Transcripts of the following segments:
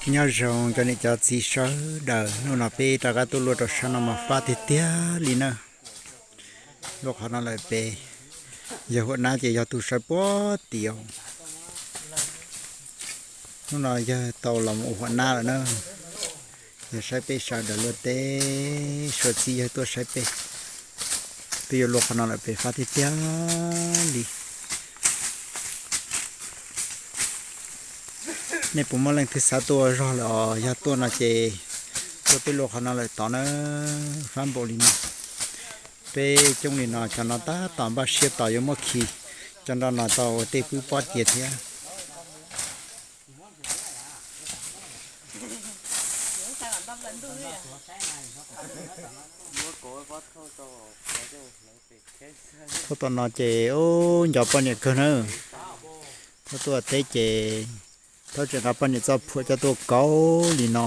Nyob zoo cov niam cov txiv sawv daws, hnub no peb rov qab tuaj luaj rau sab no mas fab tiag tiag li na. Luaj qhov no lawm pem, yawg Huam Nab ces yog tus saib puag tim. Hnub no yawg tau los mus ua Huam Nab lawm na. Yawg saib peb sawv daws luaj teb, suav txij yawg tuaj saib peb. Twb yuav luaj qhov no lawm pem fab tiag tiag li. Nej puas muaj leej twg xav tuaj ua zog lawm os? Yog tuaj no ces tuaj peb luaj qhov no lawm tod na, fab npaum li no. Peb coob li no, cov no tab tom npaj siab tos yuav muab khi, cov nroj no tau ua tej pwb pob cia thiab. Thaum tom no ces ub, nco poj niam kawg na. Thaum tuaj teb ces thaum tseem nqa poj niam txoj phuam coj tuaj kauv li no,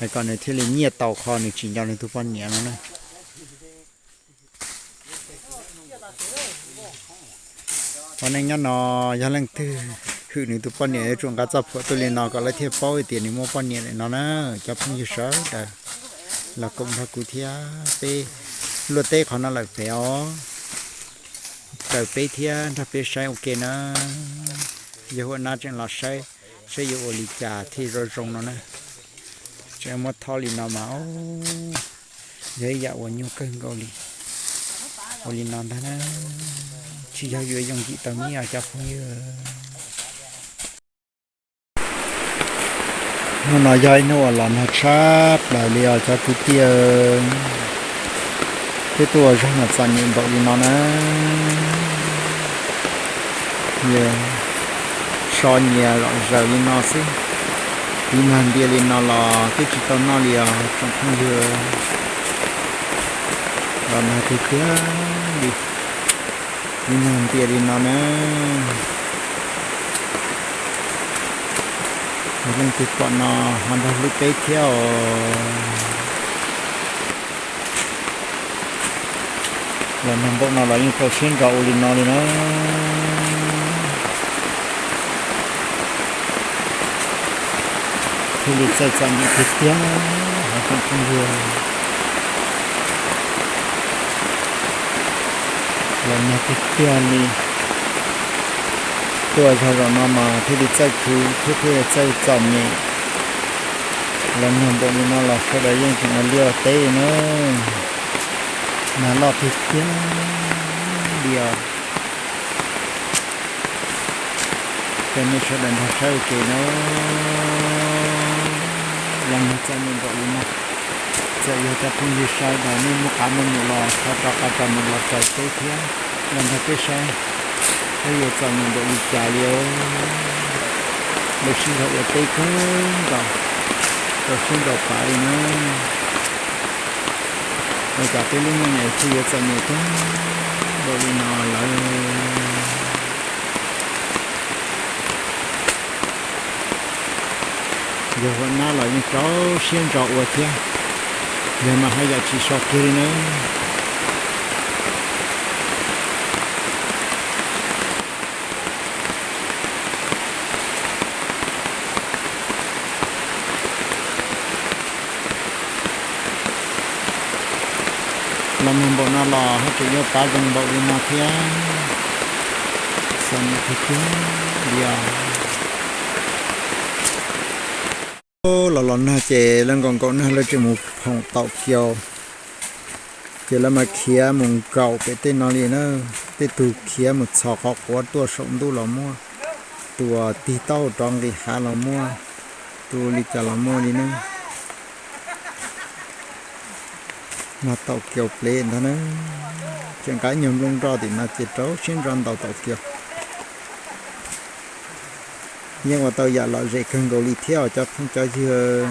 es kom nws thiaj li nyiaj tau qhov nws tsis nco nws tus poj niam no na. Ua neej nyob no, yog leej twg hwm nws tus poj niam yuav tsum nqa txoj phuam tuaj li no kom lawv thiaj paub hais tias nws muaj poj niam lawm no na. Cov phooj ywg sawv daws los koom nrog kuv thiab, peb luaj teb qhov no lawm pem os. Raws peb thiab nrog peb saib ua ke na. Yawg Huam Nab tseem los saib, saib yuav ua li cas thiaj zoo zoo no na. Tseem muab thob li no mas yog ib yam uas nyuaj kawg nkaus li. Ua li no ntag na, tsis yog yuav yooj yim tau nyiaj os cov phooj ywg. Hnub no yog ib hnub uas los nag tshaj plaws li os cov kwv tij. Peb tuaj ua zog mas txom nyem npaum li no na. Nyias so nyias zom zaws li no xwb. Tiv nag ntias li no los twb tsis tau noj li os tsoom phooj ywg. Los nag tiag tiag li, tiv nag ntias li no na. Yog leej twg pom no ho nrog hlub peb thiab os. Los nag npaum no los yeej rau siab ntso ua li no li na. Thiaj li txawj txom nyem tiag tiag hov tsoom phooj ywg. Los nag tiag tiag li. Tuaj zog zaum no mas thiaj li txawj khwv thiab thiaj txawj txom nyem. Los nag npaum li no los sawv daws yeej tseem ua liaj ua teb na. Nag loj tiag tiag li os. Coj nej sawv daws nrog saib ua ke na. Los nag txom nyem npaum li no, txawm yog cov phooj ywg sawv daws nej muaj qab muaj num los thov rov qab rov mus los raws peb thiab los nrog peb saib. Peb yuav txom nyem npaum li cas li os. Lawv sib nrog ua teb kawg nkaus, rau siab nrau pav li na. Ua cas peb lub neej es thiaj yuav txom nyem kawg nkaus li no lawm. Yawg Huam Nab los yeej rau siab ntso ua thiab, yog mas haj yam tsis so kiag li na. Los nag npaum no los haj tseem yuav pav zoo npaum li no thiab. Txom nyem tiag tiag li os. Los los nag ces lawv nkaum nkaum nag lawv tseem mus phoom taum kiaus, ces lawv mas khiav mus nkaum pem tej no li na. Tej tug khiav mus txhos qhov quav tuaj saum ntuj los muaj, tus tig taub hau rov nqis hav los muaj, tus li cas los muaj li na. Nag taum kiaus plev ntag na. Tseem nqa ib nyuag nplooj nroj tim no ces rau siab ntso ntaus taum kiaus. Yeej ua tau yam lom zem kawg nkaus li thiab os cov phooj cov ywg.